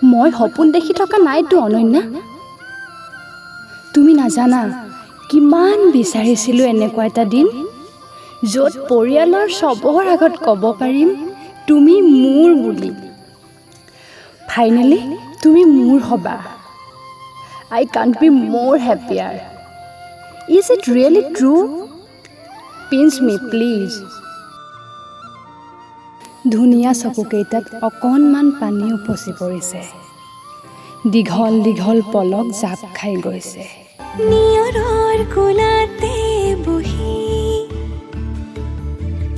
মই সপোন দেখি থকা নাইতো অনন্যা। তুমি নাজানা কিমান বিচাৰিছিলোঁ এনেকুৱা এটা দিন, য'ত পৰিয়ালৰ চবৰ আগত ক'ব পাৰিম তুমি মোৰ বুলি। ফাইনেলি তুমি মোৰ হ'বা। আই কাণ্ট বি মোৰ হেপিয়াৰ। Is it really true? Pinch me please. ধুনীয়া চকুকেইটাত অকণমান পানী উপচি পৰিছে, দীঘল দীঘল পলক জাপ খাই গৈছে। নিয়ৰৰ কোলাতে বহি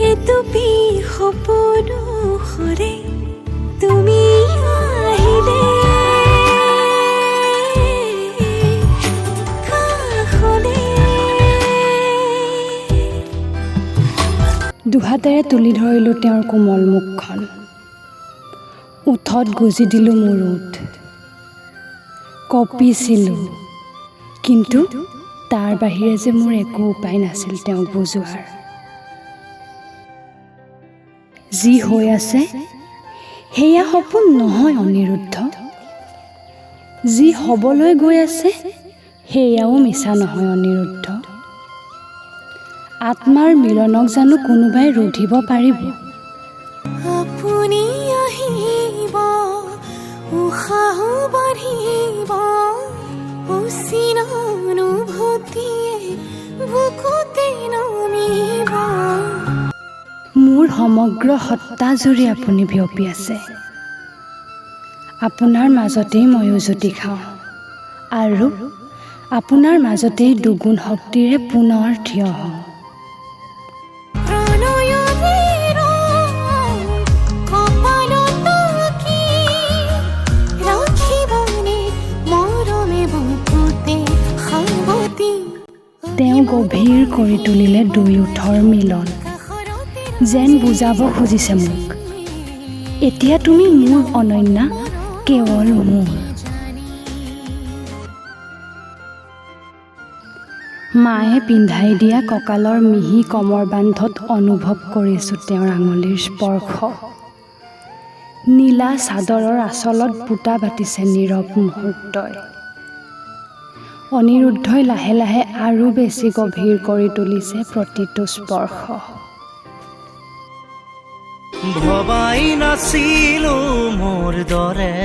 এটুপি সপোনো সৰে, তুমি আহিলে কাষলে। দুহাতেৰে তুলি ধৰিলোঁ তেওঁৰ কোমল মুখখন, ওঁঠত গুজি দিলোঁ মোৰ ওঁঠ। কঁপিছিলোঁ, কিন্তু তাৰ বাহিৰে যে মোৰ একো উপায় নাছিল তেওঁক বুজোৱাৰ। যি হৈ আছে সেয়া সপোন নহয় অনিৰুদ্ধ, যি হ'বলৈ গৈ আছে সেয়াও মিছা নহয় অনিৰুদ্ধ। আত্মাৰ মিলনক জানো কোনোবাই ৰুধিব পাৰিব? আপুনি আহিব, উশাহ বাঢ়িব, অচিন অনুভূতিয়ে বুকুতে নামিব। মোৰ সমগ্ৰ সত্তা জুৰি আপুনি বিয়পি আছে। আপোনাৰ মাজতেই মই উজুতি খাওঁ আৰু আপোনাৰ মাজতেই দুগুণ শক্তিৰে পুনৰ থিয় হওঁ। প্ৰণয়ৰে ৰং কপালত আঁকি ৰাখিবনে মৰমে বুকুতে সাৱটি? তেওঁ গভীৰ কৰি তুলিলে দুই ওঁঠৰ মিলন, যেন বুজাব খুজিছে মোক, এতিয়া তুমি মোৰ অনন্যা, কেৱল মোৰ। মায়ে পিন্ধাই দিয়া কঁকালৰ মিহি কমৰ বান্ধত অনুভৱ কৰিছোঁ তেওঁৰ আঙুলিৰ স্পৰ্শ। নীলা চাদৰৰ আঁচলত বুটা বাতিছে নীৰৱ মুহূৰ্তই। অনিৰুদ্ধই লাহে লাহে আৰু বেছি গভীৰ কৰি তুলিছে প্ৰতিটো স্পৰ্শ। ভবাই নাছিলো মোৰ দৰে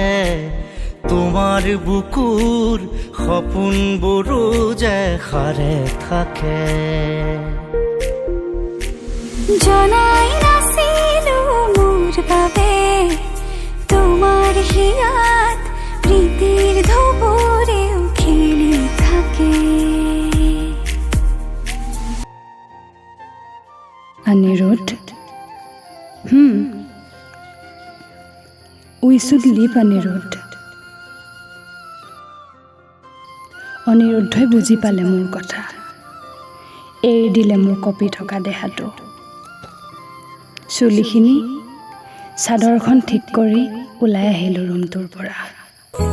তোমাৰ বুকুৰ সপোনবোৰো যে সাৰে থাকে। জনাই নাছিলো মোৰ বাবে তোমাৰ হিয়াত প্ৰীতিৰ ঢৌবোৰেও খেলি থাকে। Aniruddha, we should leave Aniruddha. অনিৰুদ্ধই বুজি পালে মোৰ কথা, এৰি দিলে মোৰ কঁপি থকা দেহাটো। চুলিখিনি চাদৰখন ঠিক কৰি ওলাই আহিলোঁ ৰুমটোৰ পৰা।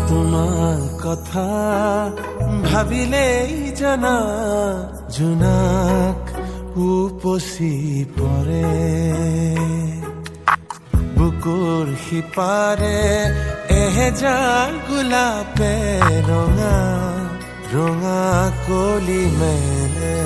তোমাৰ কথা ভাবিলেই জানা জোনাক উপচি পৰে, বুকুৰ সিপাৰে এহেজাৰ গোলাপে ৰঙা ৰঙা কলি মেলে।